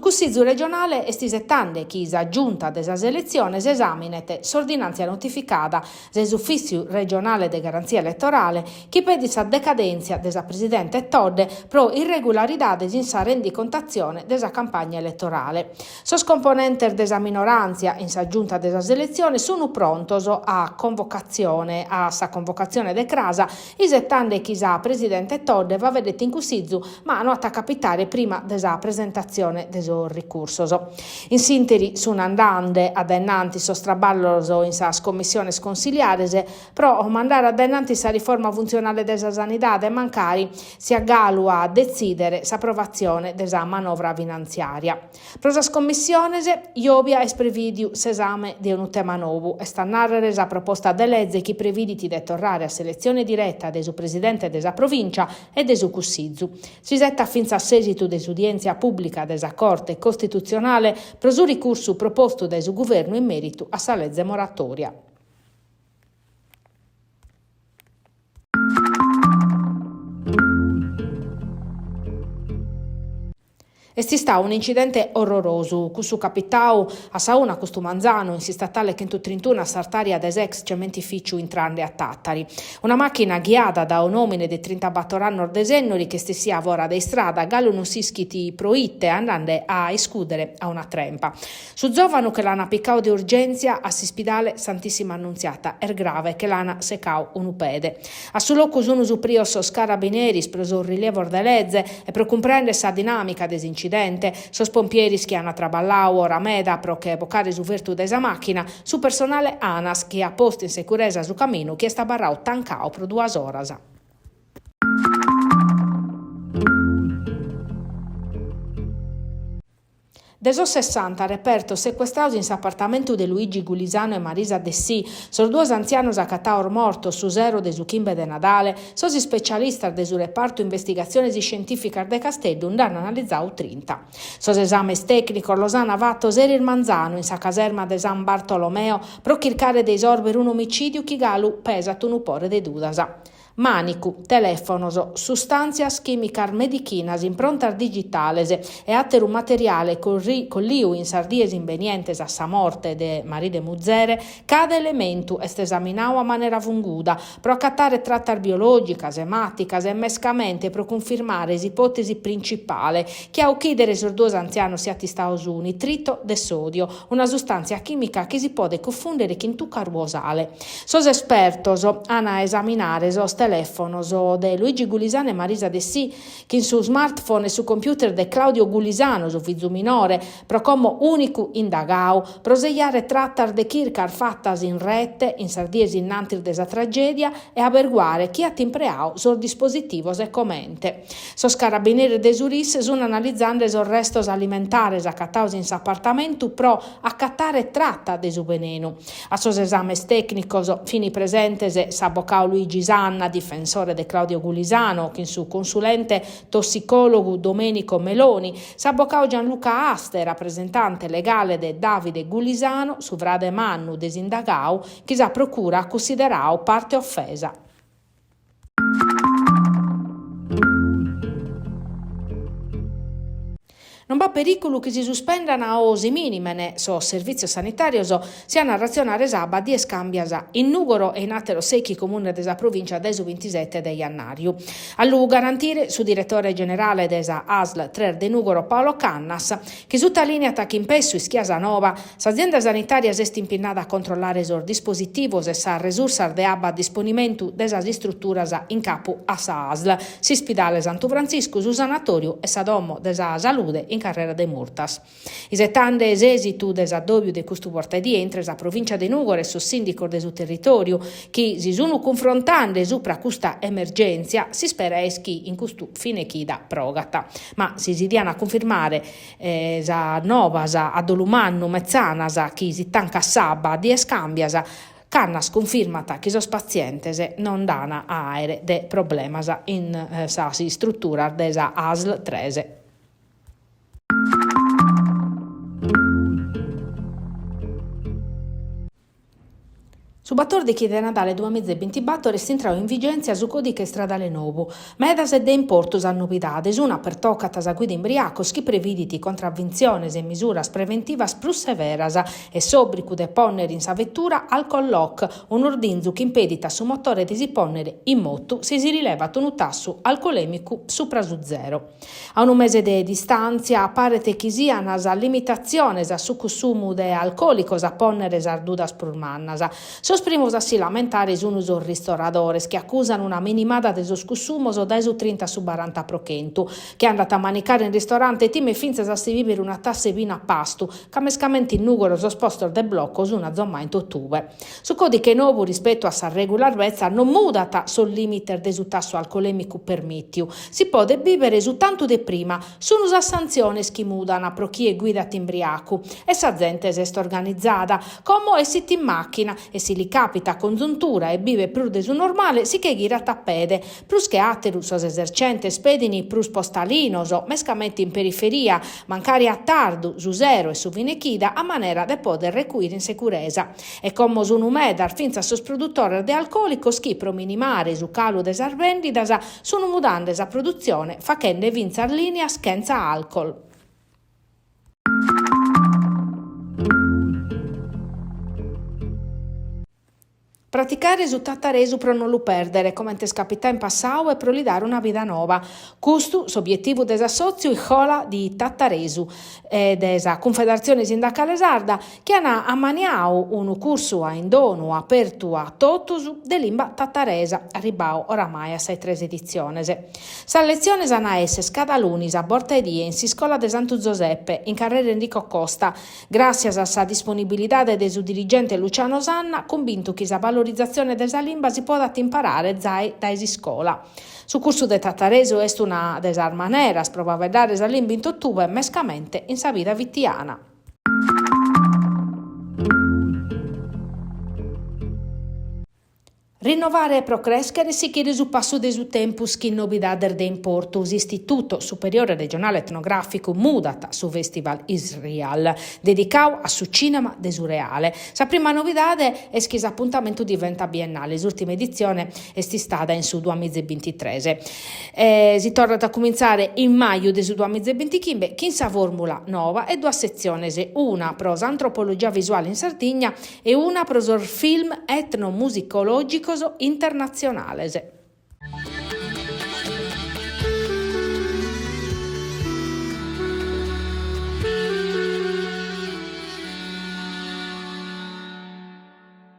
Cussizu regionale est isetande chi sa Giunta de sas eletziones esàminet s'ordinàntzia notificada de s'Ufìtziu regionale de garantzia eletorale chi pedit sa decadèntzia de sa presidente Todde pro irregularidades in sa rendicontatzione de sa campagna eletorale. Sos componentes de sa minoràntzia in sa Giunta de sas eletziones sunt prontos a convocatzione a sa convocatzione de cras, isetande chi sa presidente Todde faeddet in Cussizu, ma no at a capitare prima de sa presentatzione de sos ricursos. In s'ìnteri sunt andande a dae innantis sos traballos in sas commissiones consiliares pro mandare a dae innantis sa riforma funtzionale de sa sanidade mancari siat galu a detzìdere s'aprovatzione de sa manovra finantziària. Pro sas commissiones, giòbia est prevìdiu s'esame de unu tema nou, est a nàrrere sa proposta de leze chi previdit de torrare a s'eletzione direta de su presidente de sa Provìncia e de su Cussizu. S'isetat fintzas s'èsitu de s'udièntzia pùblica de sa Corte Costitutzionale pro su ricursu propostu dae su Guvernu in mèritu a sa leze moratòria. Est istadu un'incidente orrorosu, cussu capitadu a sa una custu manzanu in s'istatale chentutrintunu a s'artària de s'ex cementificiu intrande a Tàtari. Una màchina ghiada dae un'òmine de trintabator annos de Sennori ch'est essia fora de istrada, galu non s'ischit pro ite, andande a iscùdere a una trempa. Su zòvanu che l'an picadu de urgèntzia a s'ispidale Santissima Annunziata est grave che l'an secadu unu pede. A su locu sun suprios sos carabineris pro sos rilievos de leze e pro cumprèndere sa dinàmica de s'incidente, sos pompieris chi an traballadu ora meda pro che bocare su fertu dae sa màchina, su personale Anas chi at postu in securesa su caminu chi est abarradu tancadu pro duas oras. De sos sessanta repertos secuestrados in s'apartamentu de Luigi Gulisano e Marisa Dessì, sos duos antzianos acatados mortos su sero de su chimbe de Nadale, sos ispecialistas de su repartu investigatziones iscientìficas de Casteddu nd'an analizadu trinta. Sos esames tècnicos los an fatos eris manzanu in sa caserma de San Bartolomeo pro chircare de isòrbere un'omicìdiu chi galu pesat unu pore de dudas. Mànicu, telèfonos, sustàntzias chìmicas medichinas, improntas digitales e àteru materiale colliu in sas dies imbenientes a sa morte de maridu e muzere, cada elementu est esaminadu a manera funguda pro acatare tratas biològicas, emàticas e mescamente pro cunfirmare s'ipòtesi principale chi a uchìdere sos duos antzianos siat istadu su nitrito de sòdio, una sustàntzia chìmica chi si podet cufùndere chin tùcaru o sale. Sos espertos an a esaminare sos telèfonos de Luigi Gulisano e Marisa Dessì, chin su smartphone e su computer de Claudio Gulisano, su fizu minore, pro como ùnicu indagadu, pro sejare tratas de chircas fatas in rete in sas dies innantis de sa tragèdia e aberguare chie at impreadu sos dispositivos e comente. Sos carabineris de su RIS sun analizende sos restos alimentares acatados in s'apartamentu pro acatare trata de su venenu. A sos esames tècnicos fin presentes s'abocadu Luigi Sanna, difensore de Claudio Gulisano, chin su consulente tossicòlogu Domenico Meloni, s'abocadu Gianluca Aste, rapresentante legale de Davide Gulisano, su frade mannu de s'indagadu, chi sa procura at cunsideradu parte ofesa. Non b'at perìculu chi si suspendan o si mìnimen sos servìtzios sanitàrios si an a ratzionare s'abba a dies càmbias in Nùgoro e in àteros sèichi comunes de sa provìncia dae su bintisete de jannàriu. A lu garantire su diretore generale de sa ASL tres de Nùgoro Paolo Cannas, chi sutalìniat chi in pessu ischia sa nova, s'azienda sanitària s'est impinnada a controllare sos dispositivos e sas resursas de abba a disponimentu de sas istruturas in capu a sa ASL, s'ispidale Santu Frantziscu, su sanatòriu e sa domo de sa salude in carrera de Murtas. Isetande s'èsitu de s'addòbiu de custu bortaedie intre sa Provìncia de Nùgoro e sos sìndicos de su territòriu chi si sunt cunfrontende supra custa emergèntzia, s'ispera est chi in custu fine chida progat. Ma si si diant cunfirmare sas novas a dolu mannu metzanas chi si tancat s'abba a dies càmbias, Cannas cunfirmat chi sos patzientes non nd'an a àere de problemas in sas istruturas de sa ASL tres. Su batòrdighi de Nadale duamiza e bintibator est intrau in vigèntzia su còdighe istradale nou. Medas e de importu sas novidades, una pertocat sa guida imbriacos chi previdit contravintziones e misuras preventivas prus severas e s'òbrigu de pònnere in sa vetura alcol-lock, un'ordinzu chi impedit a su motore de si pònnere in motu si si rilevat unu tassu alcolèmicu supra su zero. A unu mese de distàntzia paret chi sian sas limitatziones a su cussumu de alcòlicos a pònnere sas dudas prus mannas. Sos primos a si lamentare sun sos ristoradores chi acusan una minimada de sos cussumos dae su trinta a su baranta pro chentu. Chie andat a manicare in ristorante timet fintzas a si bìbere una tassa 'e binu a pastu, ca mescamente in Nùgoro sos postos de bloco sun azomai in totue. Su còdighe nou rispetu a sas règulas betzas non mudat sos lìmites de su tassu alcolèmicu permìtiu. Si podet bìbere su tantu de prima, sunu sas santziones chi mudan pro chie guidat imbriacu. E sa zente s'est organizada. Como essit in màchina e si li càpitat conzuntura e bibet prus de su normale si che ghirat a pede. Prus che àteru sos esercentes pedin prus postalinos, mescamente in periferia, mancari a tardu, su sero e su fine chida, a manera de poder recuire in securesa. E como sunu medas fintzas sos produtores de alcòlicos chi, pro minimare su calu de sas bèndidas, sunu mudande sa produtzione fachende fintzas lìnias chentza alcol. Praticare su tataresu pro non lu pèrdere, comente est capitau in passau e pro li dare una vida noba. Custu s'obietivu de s'assòtziu Iscola di Tataresu e de sa Cunfederatzione Sindacale Sarda chi an ammaniau unu cursu a indonu apertu a totus de limba tataresa, arribbau oramai a sa 'e tres editziones. Sas letziones an a esser cada lunis a borta 'e die in s'iscola de Santu Zoseppe, in carrera Enrico Costa, Gràssias a sa disponibilidade de su dirigente Luciano Sanna, cumbintu chi sa valorizatzione de sa limba si podat imparare zai dae s'iscola. Su cursu de tataresu est una de sas maneras pro faeddare sa limba in totue, mescamente in sa vida fitiana. Rinnovare pro crèschere e sighire su passu de su tempus chin novidades de importu, s'Istituto Superiore Regionale Etnogràficu mudat su fèstival Isreal, dedicadu a su cìnema de su reale. Sa prima novidade est chi s'apuntamentu diventat biennale, s'ùrtima editzione est istada in su duamiza e bintitres. Si torrat a cumintzare in maju de su duamiza e bintichimbe chin sa fòrmula noba e duas setziones, una pro s'antropologia visuale in Sardigna e una pro sos film etnomusicològicos internatzionales.